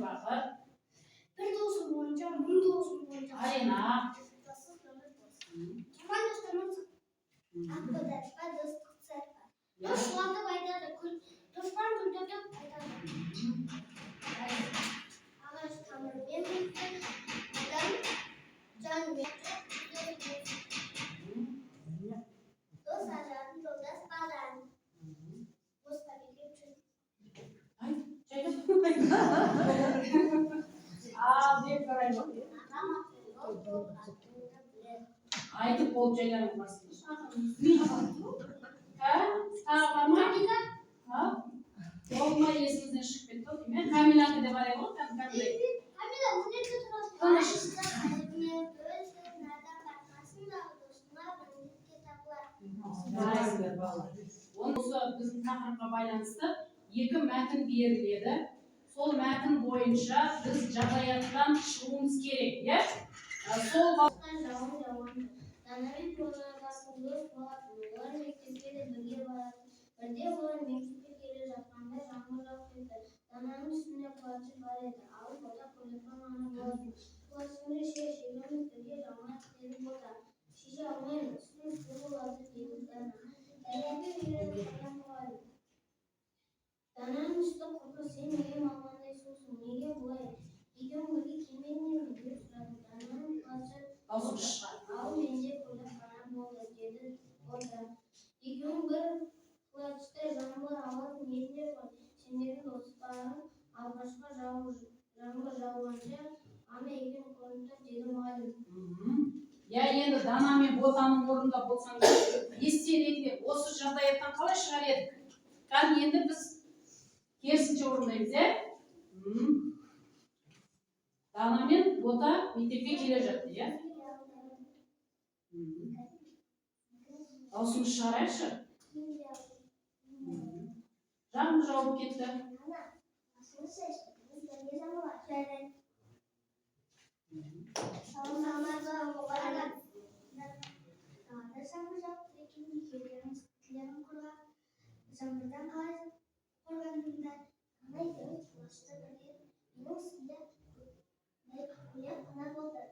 Нұрбақыт. Бір досым бойынша, мың досым бойынша. Арина. Доссыз өмір бос. Жаман достан ақ көтертпе, достық сатпа. Дос жылатып айтады, күл, дұшпан күлдіртіп айтады. Ағаш тамырымен бітті, адам жанымен. Дос ажарын, жолдас базарын. Босқа билеп жүр. Ай, жайлап. Ал, деп қараймын. Ағам атпен дос болып, атыңды білер. Айтып болып жайларың басын. Ә? Тағы бар ма? Ха? Болды ма, есіңізден шығып кетті ау деймін, иә? Камиланікі де бар еді ғой, кәдімгі Камила. Камила, 12 туралы. Тыныш. Бөлісіп, надан қасындағы досыңа міндетке табылар. Жарайсыңдар, балалар. Оны осы біздің тақырыпқа байланысты екі мәтін беріледі. Сол мәтін бойынша біз жағдаяттан шығуымыз керек, иә? Сол Жауын жауған. Данамен Ботаның дос болатын. Олар мектепке де бірге баратын. Бірде олар мектепке келе жатқанда жаңбыр жауып кетті. Дананың үстінде плащы бар еді, ал Бота көйлекпен ғана болатын. «Плащыңды шеш, екеуміз бірге жамылайық», – деді Бота. «Шеше алмаймын, үстім су болады», – деді Дана. «Дәнекер үйреніп қалған мұғалім. Дананың үсті құрды, сен неге малғандай сусың, неге бұлай? Екеуің бірге кимедіңдер ме?» – деп сұрады. «Дананың плащы Дауысым шығады. ал менде көйлек қана болды», – деді Бота. «Екеуің бір плащты жамыла алатын едіңдер ғой. Сендердің достарың алғашқы жаңбыр жауғанша ғана екені көрініп тұр», – деді мұғалім. Иә, енді Дана мен Ботаның орнында болсаңдар, не істер едіңдер? Осы жағдаяттан қалай шығар едік? Кәдімгі енді біз керісінше орындаймыз, иә? Дана мен Бота мектепке келе жатты, иә? Дауысымызды шығарайықшы. Жаңбыр жауып кетті. Ана, басыңды шеш, біз бірге жамылайық. Жарайды. Саламатсыз, мұғалім. Далада жаңбыр жауып тұр екен, екеулеріңіз тілерін құрғақ. Жаңбырдан қалай қорғандыңдар? Дана екеуміз плащты бірге, менің үстімде көйлек қана болды.